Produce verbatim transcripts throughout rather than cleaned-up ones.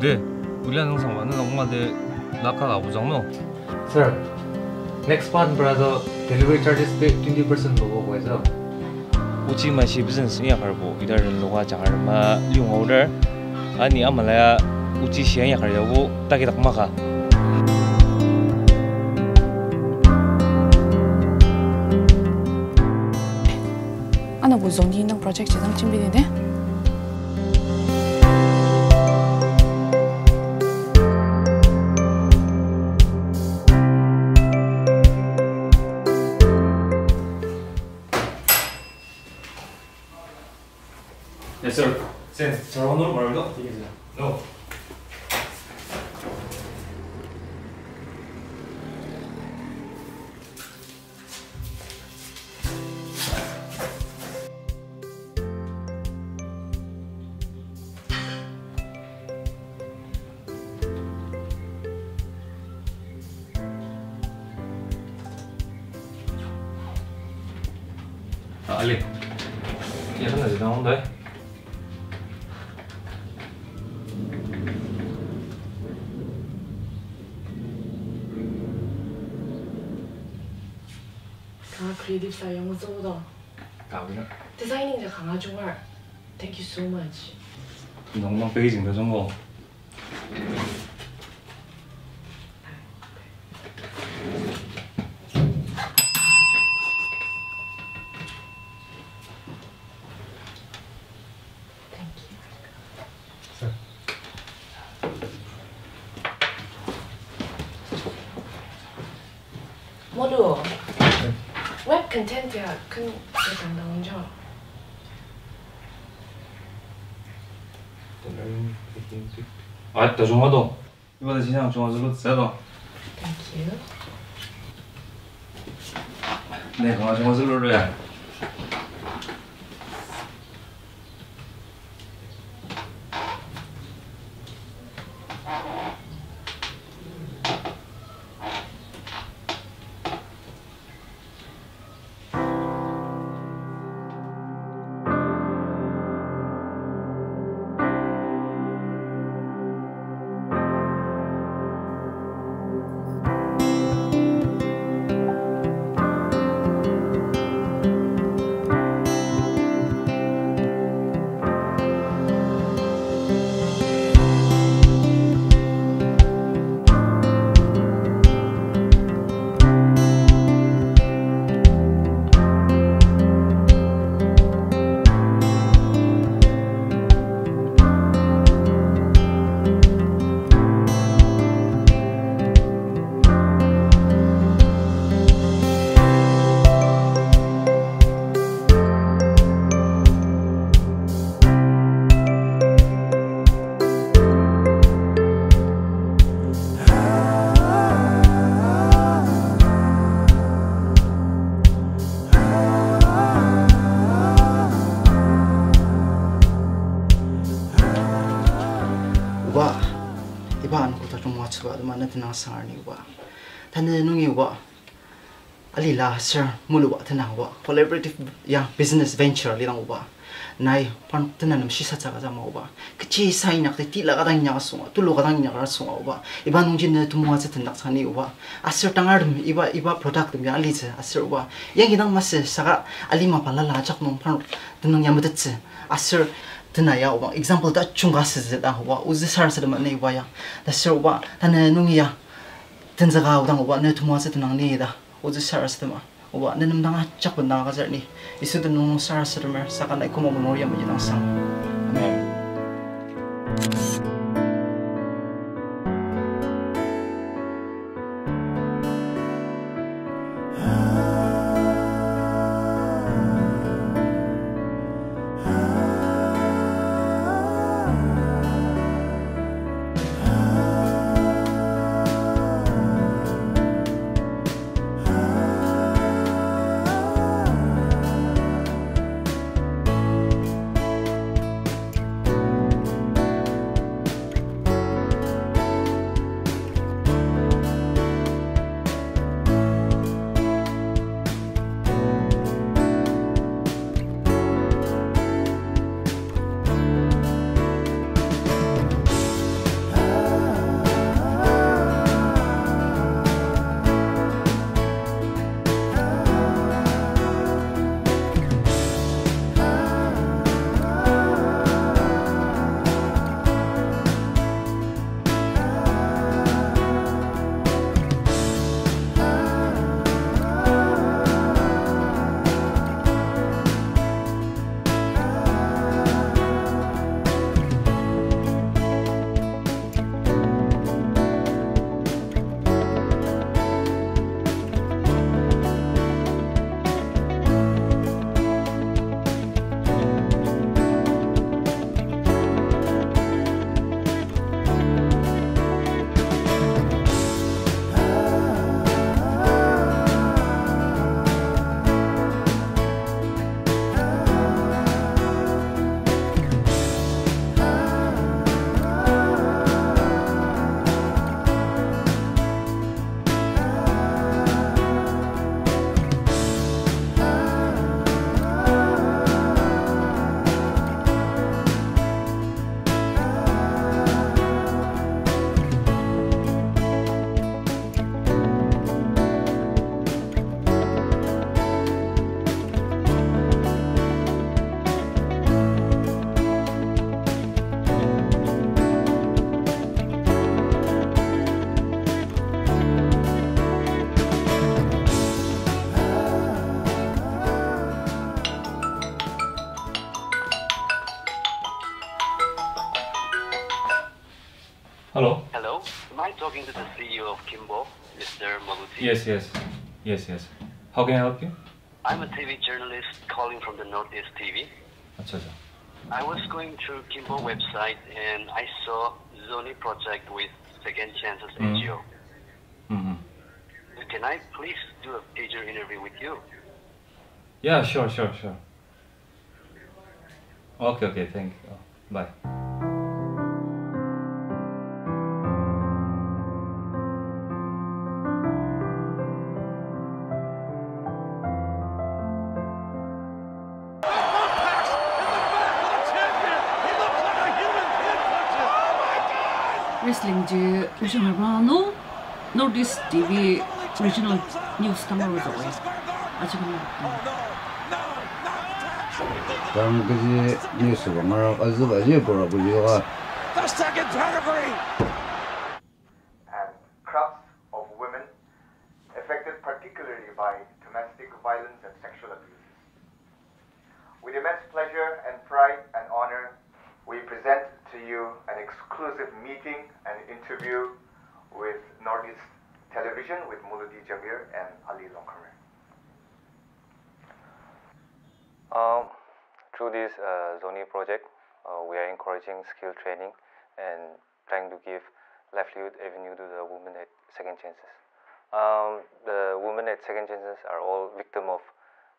De, ola nung sangba, nung sangba de, laka ka bujang no. Sir, next month para to delivery charges pe twenty percent lobo koi so. Ochi mashi business inyakarbo, ita renloka jakarma liung order. Ani amalaya ochi shia inyakar yabo, takidak maka. Ano bu zongni nang project jidang jembi de ne? Yes, sir. Sen, sir, honor, Marvin, no? Yes, sir. No. Ah, ali. Ya, kana jidang dai. Kanga creative sa yong zo do. Ka bina. Designing ja kanga junger. Thank you so much. Nong nong packaging da jong bo. Molu, web content ya ken ya dang dang jo. Ah, ta jung ado. Iba ta shisang chunga zülu tsüdo. Thank you. Ne kanga chunga zülu ya. Oba, iba anogo tajung moatsüba atema na tenüng sangar ni oba. Tanü nungi oba, alila aser muluba tenüng oba, collaborative ya business venture lidang oba. Nai parnok tenüng nem shisatsü ka zama oba. Kechi sa inyakdi tila ka dang inyak asünga, tulu ka dang inyak asünga oba. Iba nungji ne temoatsü tendak sani oba. Aser tangar tem iba, iba product tem ya alitsü aser oba. Yangi dang masü saka alima balala ajak nung parnok tenüng ya metettsü. Aser tenüng ya oba. Example ta chungka sütsü ta oba. Ozü sarasadema ne oba ya. Ta aser oba, tanü nungi ya tenzüka odang oba, ne temoatsü tenüng ni ta. Ozü sarasadema. Oba, ne nem dang ajak bendang agütsür ni. Yisu tenüng nung sarasademer, saka nai küma mulung yamai dang sang. Amen. Hello? Hello, am I talking to the C E O of Kimbo, Mister Maluti? Yes, yes. Yes, yes. How can I help you? I'm a T V journalist calling from the Northeast T V. Acha, acha. I was going through Kimbo website and I saw Zoni project with Second Chances Mm. N G O. Mm-hmm. Can I please do a pager interview with you? Yeah, sure, sure, sure. Okay, okay, thank you. Bye. Wrestling ji mission rano Northeast T V regional news tangar züoi. Aji kena. Tang kechi news bangara azüka ji pura bujiga. The second category. And crafts of women affected particularly by domestic violence and sexual abuses. With immense pleasure and pride and honor, we present to you an exclusive meeting and interview with Northeast Television with Muludi Jamir and Ali Longkhamer. Um, through this, uh, Zoni project, uh, we are encouraging skill training and trying to give livelihood avenue to the women at Second Chances. Um, the women at Second Chances are all victim of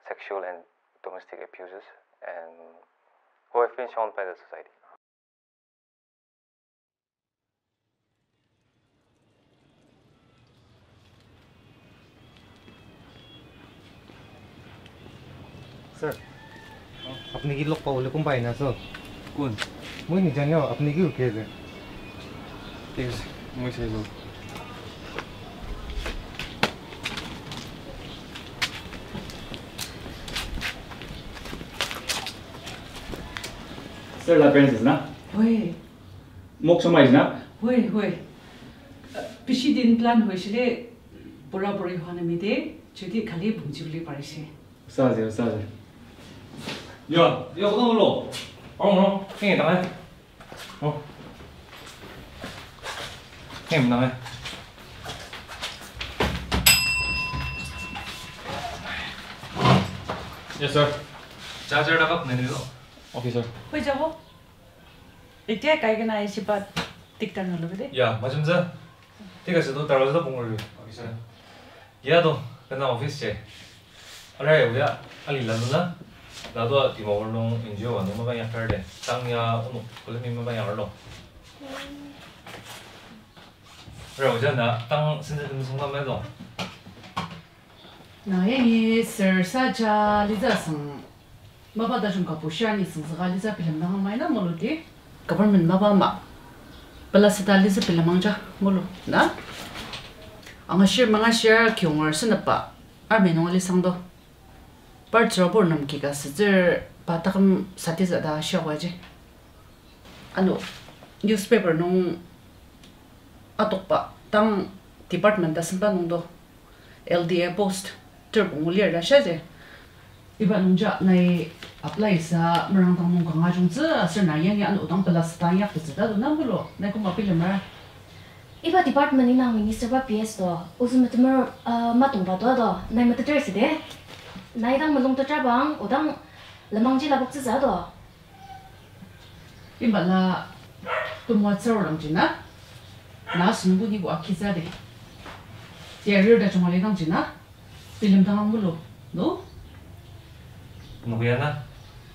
sexual and domestic abuses and who have been shunned by the society. Sir, আপনি কি লগ পাবলৈ কোনোবা আহিছে? কোন? মই নিজে জানো, আপুনি কি উঠি আছে? ঠিক আছে, মই চাই লওঁ। Sir la parents na? Oi. Mok somai na? Oi, oi. Bishi din plan hoisile, pura puri hua na mide, jodi kali pungji bili parise. Sazi, sazi. Ya, ya, kau tang lo. Orang lo, keng tang eh. Oh. Keng tang eh. Yes, sir. Charger da kap nani lo. Okay, sir. Hoi jabo. Ite kai kena isiba tik tar nalo bide. Ya, macam sa. Tik ase to darwaza pungor. Okay, sir. Ya to, kena office je. Ara ya, uya, ali lalu na. Ladu a Dimapur nung N G O anung mapa yakar de. Tang ya onok, kulemi mapa yakar lo. Ara uja na, tang sense tem sung na me to. Na yangi sir saja liza sung mapa tajung ka pushia ni sung saka liza bilemdang mai na mulu di. Government mapa ama. Pela seta liza bilemang ja mulu na. Angashir mangashir kionger senapa army nung ali sangdo. Par tsürabur nem kika setsür pa taküm satiza ta shiawaji. Ano, newspaper nung atokba tang department ta semba nungdo L D A post ter pungu lir ta shiaji. Iba nungja nai apply sa merang dang nung kanga jungtsü aser na yangi ano dang pela seta yak tetsü ta do nang bulo, nai koma bilemara. Iba department indang minister ba P S to, ozü metemer, uh, matongba to do, nai meteter side. Nai dang melung tetra bang, odang lemangji laboktsütsü do. Imbala temwa tsürurangji na, na asenbo nibo akitsü de. Tia rir ta junga lidangji na, bilemdang mulu, no? Nokya na,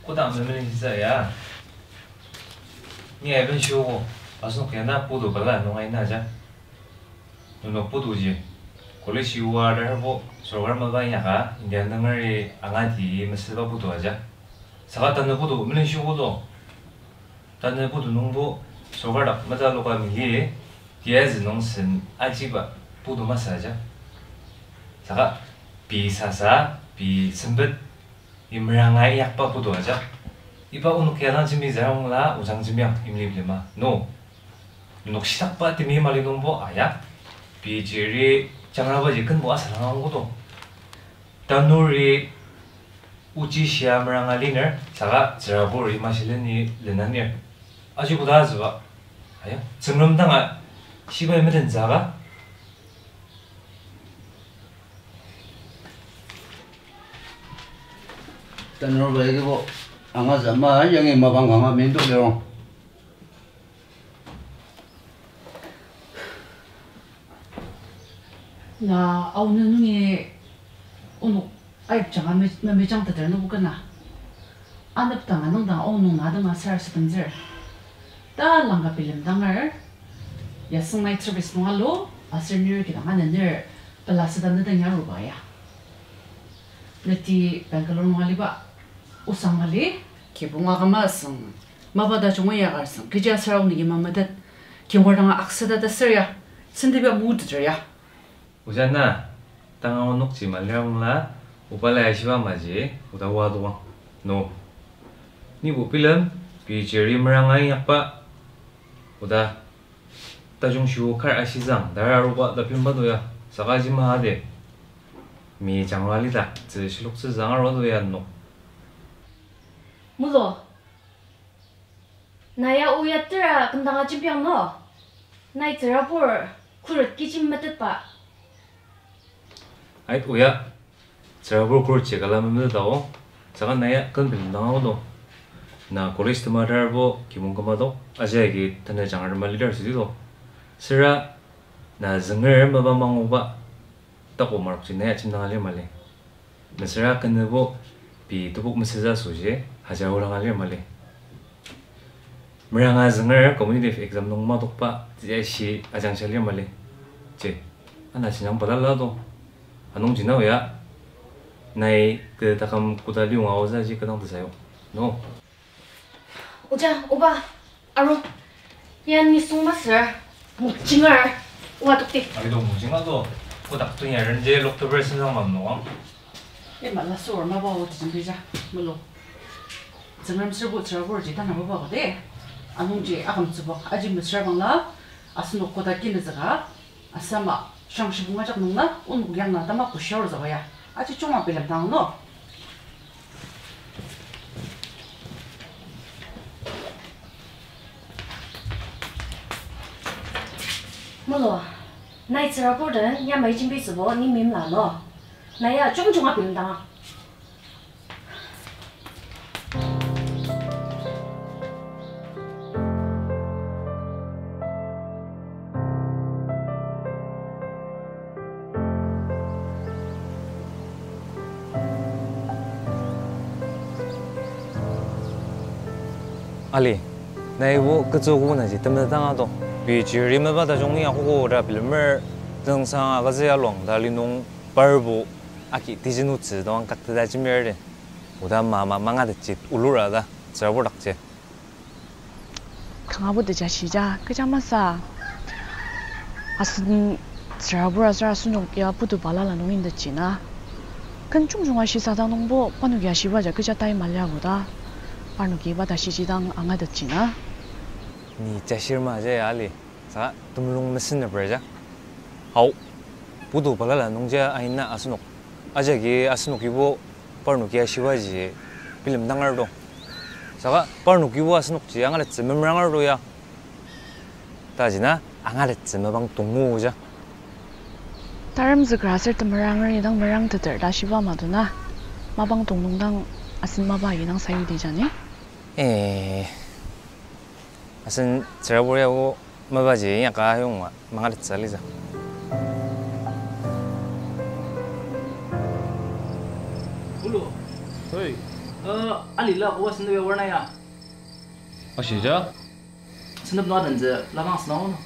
kodang memelentsütsü ya. Ni aiben shiogo, asenok ya na putu bala nung aina ja. Nenok putuji, college yuar darbo sorkar mapa inyaka India nungeri angati mesüba putu aja. Saka tanü putu melenshiogo do. Tanü putu nungbo sorkar dak mata loka mili, tiazü nung sen ajiba putu masü aja. Saka pei sasa, pei sempet, imeranga inyakba putu aja. Iba onok ya dang jembi zarangla ojang jembiang imli bilema. No. Nenok shitakba temi mali nungbo aya. Pei jiri jangrabaji kenbo asalang angudo. Tanuri ochi shia meranga liner, saka tsüraburi mashileni lenanir. Aji koda azüba. Aya, Tsüngrem danga Shibai meden zaka? Tanur bai kibo, anga zama yangi mapang kanga mintu lerong. Na aonu nungi onok ayipjanga me-, memejang teter nungbo kena. Anepdang anungdang aonung na dema sarasademtsür. Ta langka bilemdanger. Yasüng night service nung alu, aser nir kidang anener, pela süda nedang ya aruba ya. Neti Bangalore nung aliba, osang mali. Kibong aküma asüng, mapa tajung ya asüng, kecha sarawi nigi mametet, kibong dang aksüda ta ser ya, sendibia muteter ya. Ojana, tanga onokji malirbangla, obala ashiba maji, oda oa toang. No. Nibo bilem, pei jeri meranga inyakba, oda tajung shu kar ashizang, dara aruba ta bilemba to ya, saka ji ma ade. Mi jangwa lida, tzü shiloktsü zang arua to ya no. Mulo. Na ya oya tera kümdanga jembiang no. Nai tsürabur khuret kechi metetba. Ait oya, tsürabur khuret ji kala memeteta o. Saka na ya ken bilemdang ao no. Na college tema darbo kibong küma to. Aji agi tanü jangar tema leader südi to. Süra na zünger mapa manguba. Tako marokji na ya jemdanga lir mali. Mesüra kenübo pei tebok mesütsü asoshi hajar odanga lir mali. Meranga zünger competitive exam nung matokba tia shi ajangshia lir mali. Ji, ana shinang balala to. Anungji nao ya, nai kü taküm koda liyonga aotsü ji kü dang tesayo. No. Oja, oba, arung, ya nisung masür, mokjinger, oa tokti. Aidong mokjinger to, kodak tunya renji lokteper senzang mamnokang. Ima la sür mapa o tijembija, melo. Tsüngrem sürbo tsürabur ji tanü mapa kote. Anungji akümtsübok aji mesüra bangla, asenok koda kinüzüka, asama, shang shibong ajak nungna, onok yangna tama pushar zaba ya. Aji chunga bilemdang no. Melo, nai tsürabur den yamai jembitsübo ni mimla no. Na ya chunga chunga bilemdang. Ali, nai o kütsü konaji temdang ato. Pei jiri mapa tajung ni akoko ta bilemer, tengsang agütsü ya luang ta linung parbo aki tijin otsü doang kakteta jemir de. Oda mama mangatetji olura ta, tsürabur dakji. Kangabo teja shija, kecha masü. Asen tsürabur aser asenok ya putu balala nung intetji na. Ken jungjunga shisadang nungbo parnok ya shiba ja kecha tai maliabo ta. Parnoki iba ta shiji dang angatetji na. Ni jashir ma ja ya ali. Sa temulung meseneper ja. Hao, putu balala nungji aina asenok. Ajaki asenok ibo parnoki ashibaji bilemdang ardo. Saka parnoki bo asenokji angatettsü memerang ardo ya. Tajina angatettsü mapang tongu ja. Taremzüker aser temeranger idang merangteter ta shiba maduna. Mapang tongnung dang asen mapa idang sayudi jani. Eh. Asen tsürabur ya o mapaji inyaka ayonga mangatettsü alitsü. Ulu. Hoi. Uh, alila koba sendok ya warna ya. Ashija? Sendok nua denze labang senao no.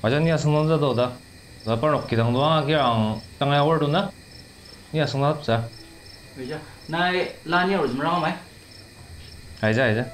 Aja ni asendang za do da. Da parnok kidang doang akirang tanga ya war do na. Ni asüngdangtsü. Aija, nai la ni aruz meranga mai? Aija, aija.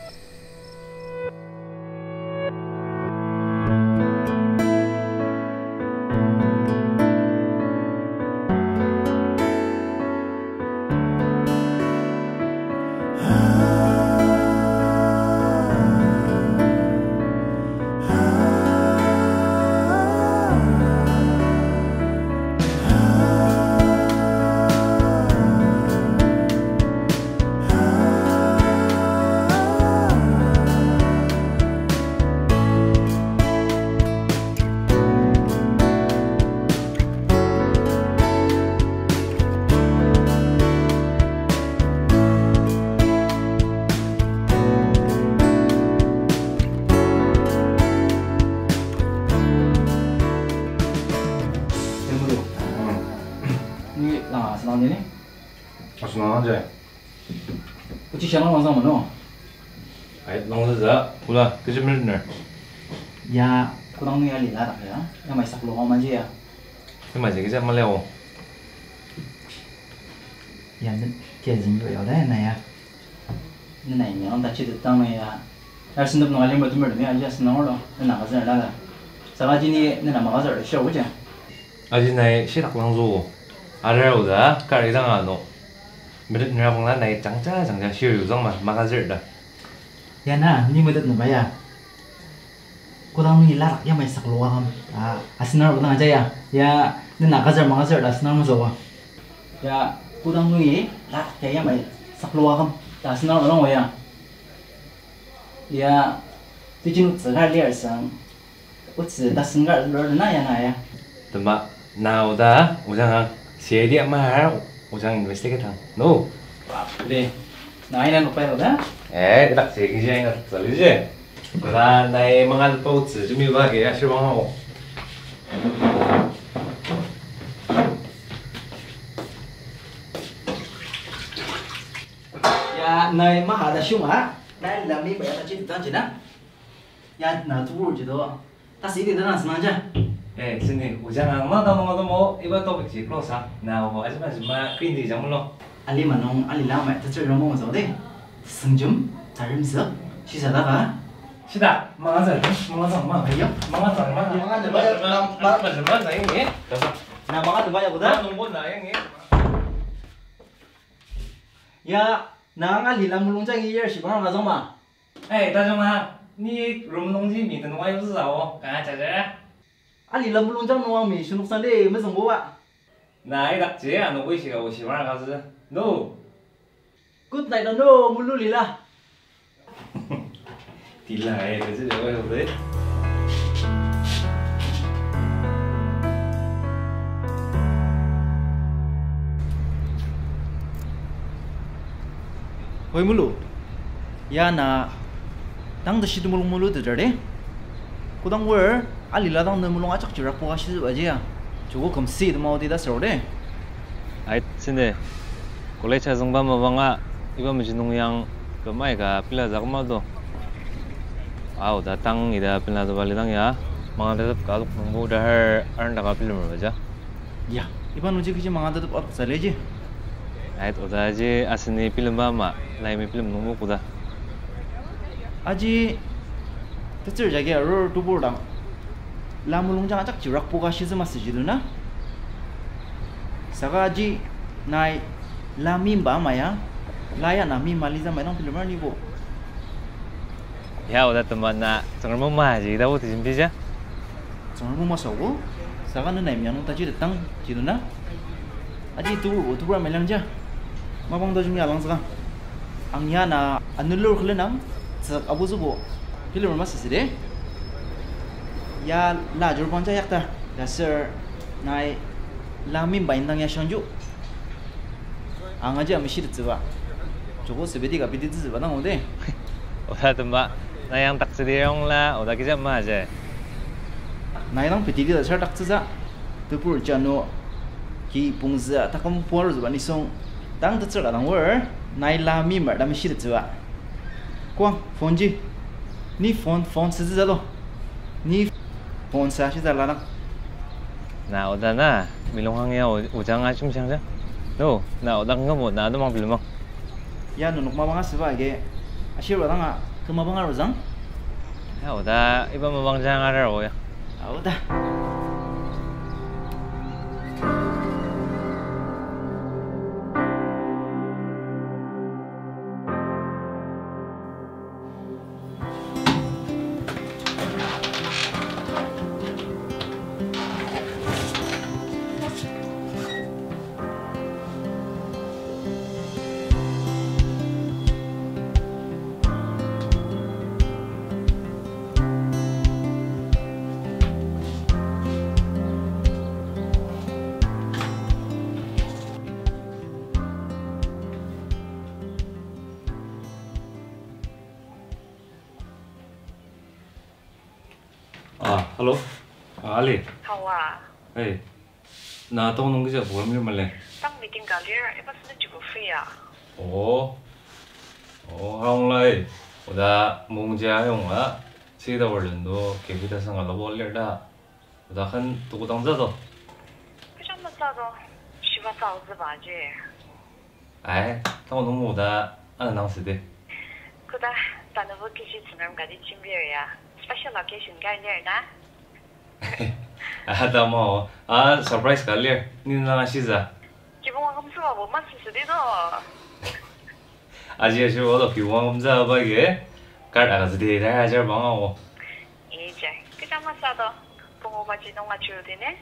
Ang ni? Asenok ang ja. Ochi shia nung wangzang mano? Ai, nung züza, kula, kechi minute ner. Ya, kodang nung ya lila dak ya. Ya mai saklo kong maji ya. Ya mai jagi ja mali o. Ya, ne, kia zin yo ya da na ya. Ne na ini ang tachi de tang ya. Ya sendep nung alim betul betul ya, ya senang lo. Ne na kazer na da. Saka jini ne na makazer shi o ja. Aji nai shitak langzü. Arar oda kari dang ano. Metet nera bangla nai jangja jangja shir yuzang ma, makazir da. Ya na, ni metet nung ba ya. Kodang nungi ladak yamai saklo akam. Ah, asenar odang aja ya. Ya, ni na kazir makazir da asenar mazo wa. Ya, kodang nungi ladak ya yamai saklo akam. Da asenar odang wa ya. Ya, tijin otsü kar lir sang. Otsü tasen kar lur na ya na ya. Tema, na oda, ojang ang, C I D ama har, ojang investigate ang. No. Wa, de. Na ina no pa oda? Eh, idak si kiji ina tsali je. Oda, na e mangal pa otsü, jumi ba ke, ashir wang o. Ya, na e maha da shunga. Na e lami ba ya ta chi tang chi na. Ya, na tubur ji do. Ta si di dana senang ja. Eh, sini, ujang ang ma ta nung atomo, iba topic ji close ha. Na o, aji ma, aji ma, green tea jang mulo. Ali ma nung, ali la ma, ta tsür ramo zo de. Sengjum, tarim sek, shisa da ka. Shida, manga zan, manga zan ma. Ayo. Manga zan ma. Manga zan ma, manga zan ma, na yang ni. Na manga zan ma ya kuda. Na nungbo na yang ni. Ya, na ang ali la mulung jang yer shibang ma zong ma. Hey, Tajung ha, ni room nungji mi tenung ayutsü zao, kanga jajara? Ali la mulungjang nung ang mi shunuk sangde mezüngbuba. Na idakji ano koi shika oshi mara katsü. No. Good night ano mulu lila. Tila, eh, katsü de oi oi. Hoi mulu. Ya na, tang tashi temulung mulu teter de. Kodang wer, ali la dang ne mulung ajak jirak poka shizüba ji ya. Joko kümsi tema odi ta sero de. Ait, sinde. College azüngba mapanga, iba meji nung yang küm aika pila zak ma do. Ao, ta tang ida pila zaba lidang ya. Manga tetep ka alok nungbo dahar arendaka pila merba ja. Ya, iba nungji kechi manga tetep alok zaleji. Ait, oda aji aseni bilemba ama, laimi bilem nungbo koda. Aji, tetsür jagi arur tebur dang. La mulungjang ajak jirak poka shizü masü ji duna. Saka aji, nai, la mimba ama ya, la ya na mimba liza mai nang bilemer nibo. Ya, oda tema na, Tsüngrem ama ji, ida o tijin bija. Tsüngrem ama sabo, saka nena imya nung taji tetang, ji duna. Aji tu, o tu bra melang ja. Mapang ta jung ya lang saka. Ang ya na, anulur khulenang, tsük abu zubo. Film ma sisi de. Ya la jur bang ja yak ta. Ya sir, nai, la mimba indang ya shang ju. Ang aji amishi de tsüba. Joko sebedi ka bidi tsüba nang ode. Oda temba, na yang tak tsüdi yong la, oda kija ma je. Na yang piti di da sar tak tsüza. Tebur jano ki pungza takam puar zuba nisung. Tang tetsür ka dang wer, nai la mi mar da mishi tetsüba. Kuang, phone ji. Ni phone, phone sezi zalo. Ni phone sa shi zala dang. Na oda na, milong hang ya o-, ojang ajung shang ja. No, na oda ngamo na domang bilumang. Ya nunuk mabang asüba agi, ashirba dang a, kü mabang aruzang? Ya, oda iba mabang jang arar o ya. A, oda. Ah, hello. Ah, Ali. Hawa. Hey. Na tong nung kija program lir male? Tang Meeting ka lir, iba sentejiko free ya. Oh. Oh, aonglai. Oda mungji ayonga, sida warlen do, kevita sanga lobo lir da. Oda kan tukudang za do. Kecha masü do, shiba taotsüba ji. Ai, tang nung oda, ana nang sidi. Koda, tanübo kechi tsüngrem kati jembir ya. Special occasion ka lir na. Atama o. A, surprise ka lir. Ni nang ashiza. Kibong akümtsüba bo masü südi do. Aji aji o do kibong akümtsüba ke. Card agütsüdi da ajar banga o. Ija, kecha masü do. Pungu baji nung achu dine.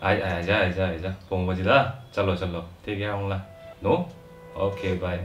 Ai, ai, aja, aja, aja. Pungu baji da. Chalo, chalo. Take care, ongla. No? Okay, bye.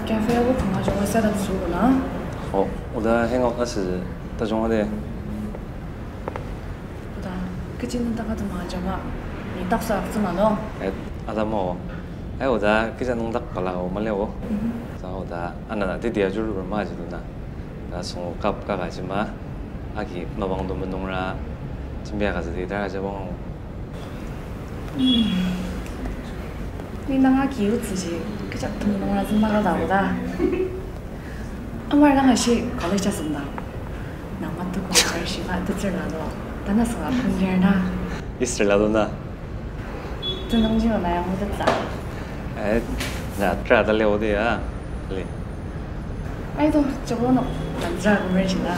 Cafe o kanga junga set up süogo na. Oh, oda hang out asü tajung ade. Oda, kechi nüngdak atema ajanga, ni taksa aktsüma no? Eh, atema o. Eh, oda, kecha nüngdak kala o, mali o. Mhm. Sa oda, anana, titi ajuru ma ji duna. Ta song cup kaka jima, agi mabang do menungra, jembia ka zedi dara jabang o. Hmm. Ni nanga ki yutsüji, kecha temenungra züma ka da oda. Amar nang ashi college asüngdang. Nang matuko ashi ma tetsür lado. Tana sanga punyer na. Easter lado na. Tenangji ona yang mutetsa. Eh, na tra ta leo de ya. Le. Ai to, choklo nok. Tanzra kumer jina.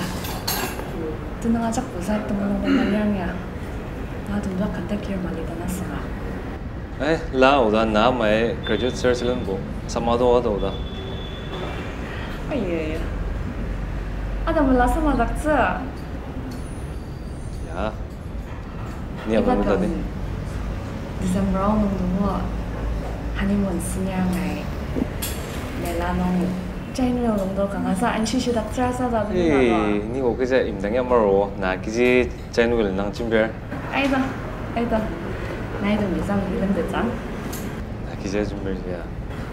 Tenang ajak busa temenung manyang ya. Na tundua contact lir mali tana sanga. Eh, la oda na mai graduate sir silen bo. Sama do oda oda. Ai, ai, ai. Ada mela sama daktsü. Ya. Ni apa muda ni? December nung dungo honeymoon senior ngai. Mela nung January nung do kanga sa anshi shi daktsüra sa da. Eh, ni o kecha imdang ya maro. Na kiji January nang jembir. Aida, aida. Nai dong ni sang ilemtettsü. Na kiji jembir ya.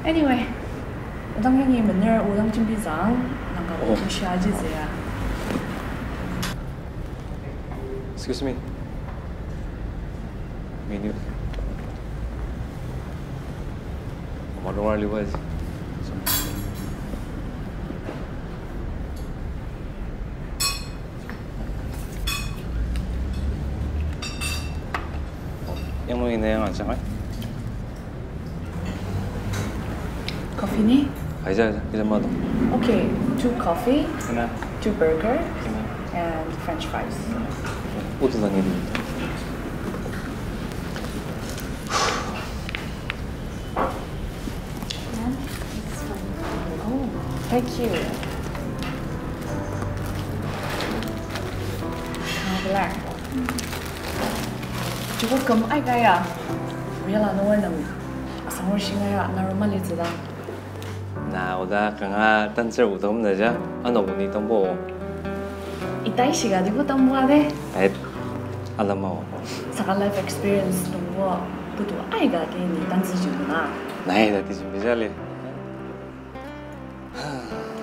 Anyway, odang yangi mener odang jembitsü, nang ka. Oh. Oda shi aji zaya. Excuse me. Menu. Madongar liwa. Yang nung ina yang ajak ai? Coffee ni? Aija, aija, aija, madong. Okay, two coffee, kena, two burger, kena, and French fries. Kena. Oda tangi di. Ma'am, this is for you. Oh, thank you. Joko küm aika ya. Real ano warnam. Asangor shinga ya, naruma litsüda. Na oda kanga tantsür oda omda ja, ano kuni tambo. Itai shiga dibo tambo ade. Ait, alama o. Saka life experience nungbo, putu aika ke ni tantsür jimuna. Nai da ti jimbi jale.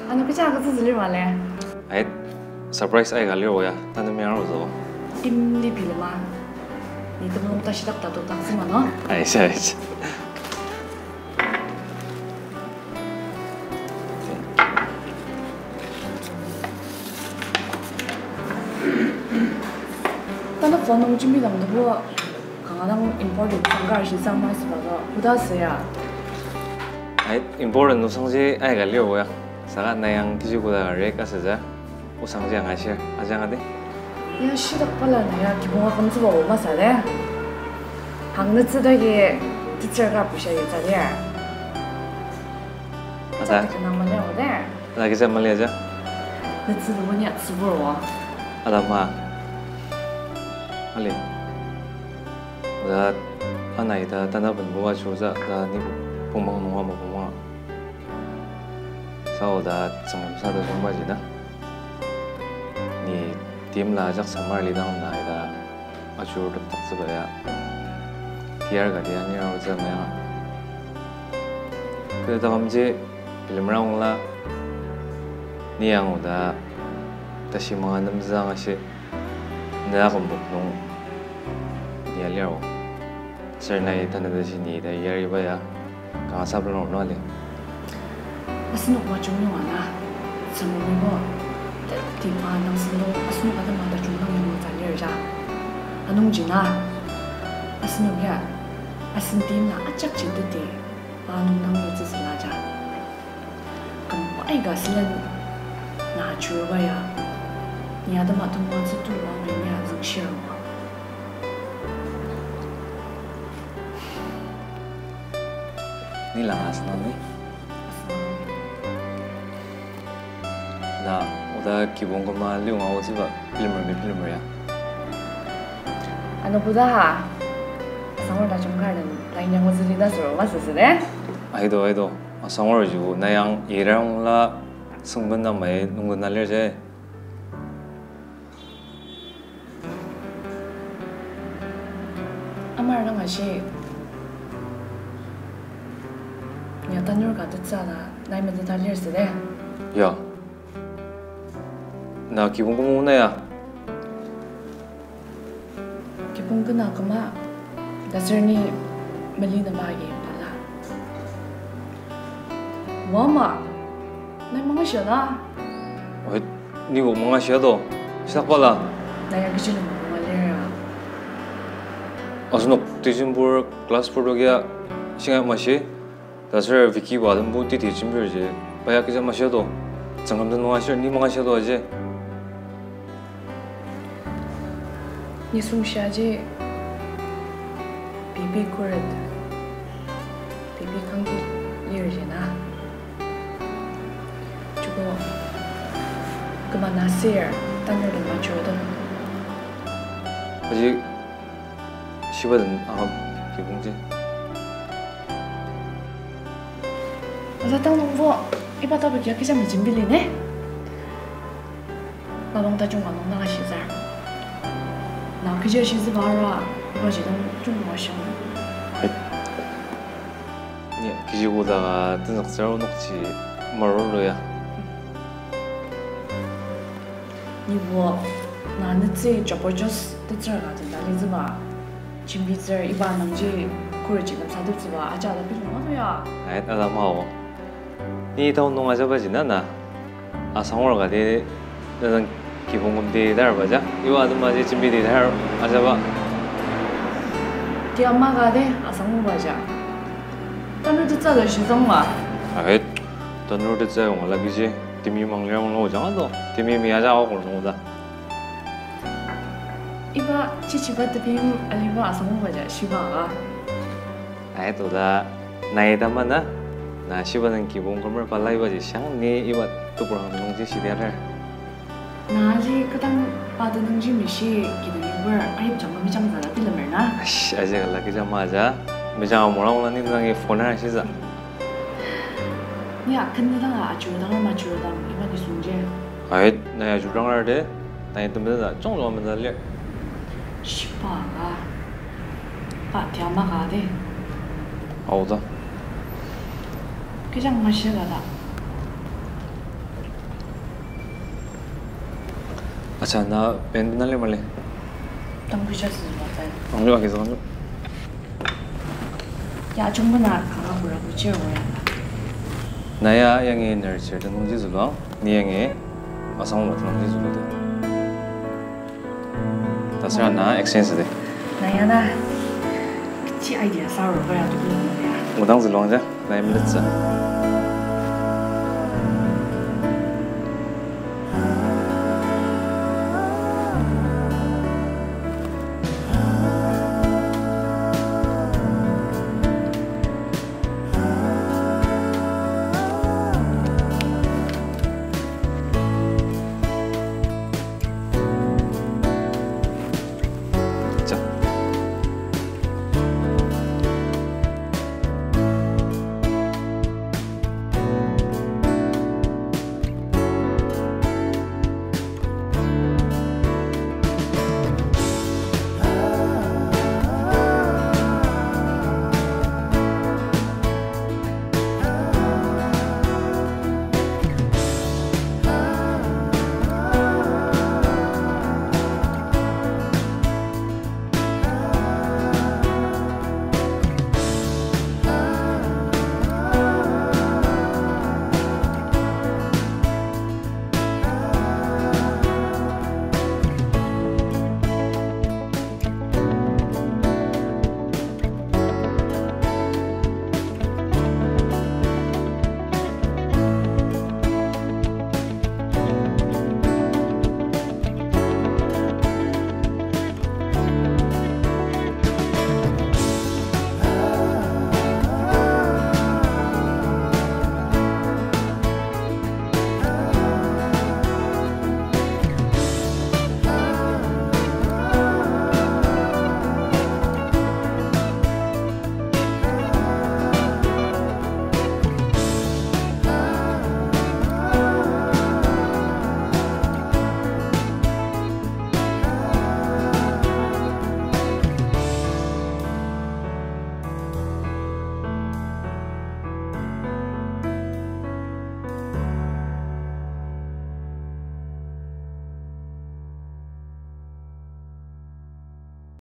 Ano kecha agütsü zülir male. Ait, surprise aika lir oya, tanü mi aro zo. Imli bilema. Ni temulung tashidak tatok taksü ma no? Ait, ait. Tanü phone nung jimbi dang nubo kanga dang important sangkar shi sang mai süba do. Koda süya? Ai, important nung sangji aika lir oya. Saka na yang kiji koda ka rek asüja. Osangji angashir, ajanga di. Ya shidak pala na ya kibong akümtsüba o masü de. Hangnütsü dagi teacher ka pusha yutsü lir. Ada. Ata kena mali o de. Ada kisa mali aja. Nütsü luboni atsübur o. Ada ma. Ali. Oda, ana ita tanaben buba chuza, da ni pungmang nunga ma pungmang. Sa oda tsüngrem sa da zungba jina. Ni timla ajak samar lidang na ita ajur teptak tsüba ya. Tiar ka dia ni rao tsü maya. Kü takam ji bilemra ongla ni ang oda tashi manga nemzang ashi. Na kümbok nung ni aliao. Sir nai tanü tashi ni ta yariba ya. Kanga sabla nung nung ali. Asenok majung nung ana. Tsüngremi bo. Tima nang sendo asenok atema tajung nung nung ta lir ja. Anungji na. Asenok ya. Asen timla ajak ji teti. Pa nung nang yutsü süla ja. Küm aika sülen na churuba ya. Ni atema atema tsütu wang ni ya züngshir ma. Ni langa asünang ni? Na, oda kibong küma liunga otsüba bilemer mi bilemer ya. Ano koda ha? Asangor tajung ka den lain yang otsü lina sür masü sü de? Aido, aido. Asangor ju na yang irangla süngbena mai nungdena lir je. Amar nang ashi, ya tanur ka tetsü ta, nai meteta lir sü de? Ya. Na kibong küma na ya? Kibong küna küma, taser ni mali naba agi bala. Wa ma, nai mangashia na? Oi, ni bo mangashia do, shitak bala. Na ya kechi lima mangwa lir ya. Asenok December class four to kia shinga mashi. Taser Vicky ba lembu titi jembir ji, pa ya kecha mashia do, tsüngrem den mangashir, ni mangashia do aji. Nisung shia ji, bibi kuret, bibi kangki lir ji na. Joko, kema na sir, tanur den majur do. Aji, shiba den agam kibong ji. Aza tang nungbo, iba topic ya kecha mejembili ne? Mapang tajung ka nung na shizar. Na kecha shizüba ara, iba ji dang jungwa shang. Hai. Ni kechi koda ka tenzüktsür onokji marulu ya. Nibo, na netsü jabardast tetsür ka teta litsüba. Jembitsür iba nungji khuret ji lemsateptsüba aja la bilema to ya. Ai, ala mao. Ni tao nung ajaba ji na na. Asangor ka di, na dang kibong küm di dar ba ja. Iba atema ji jembi di dar ajaba. Ti ama ka di, asangor ba ja. Tanur tetsü da shizang ma. Ai, tanur tetsü yong ala kiji. Temi mang liang lo jang ado. Temi mi aja ako nung da. Iba chichiba tepim aliba asongba ja shiba ka. Ai, toda, nai tamana, na shiba nung kibong kümer pala ibaji shang ni iba tebur ang nungji shidialer. Na aji kodang pa tenüngji meshi kidang yubar ayip jangma mejang zala bilemer na. Ash, aji kala kija maja, mejang amurang la ni nungi phone-er shiza. Ni aken nidang a ajurudang ama ajurudang iba nisungji. Ai, na ajurudang ar de, na item da jong lo menza lir. Shiba ka, pa tiama ka de. Ao da. Kija mashi ka da. Acha, na pen bena lir mali? Tang kija süzüba tai. Ang lir, agi zang lir. Ya, ajungba na kanga bura kuchir waya. Na ya yangi nurse tenüngji zülua, ni yangi asangba tenüngji zülua de. Tasüra na exchange de. Na ya na, kechi idea sa aru kaya tukulu ya. Odang zülua ja, na ya minute sa.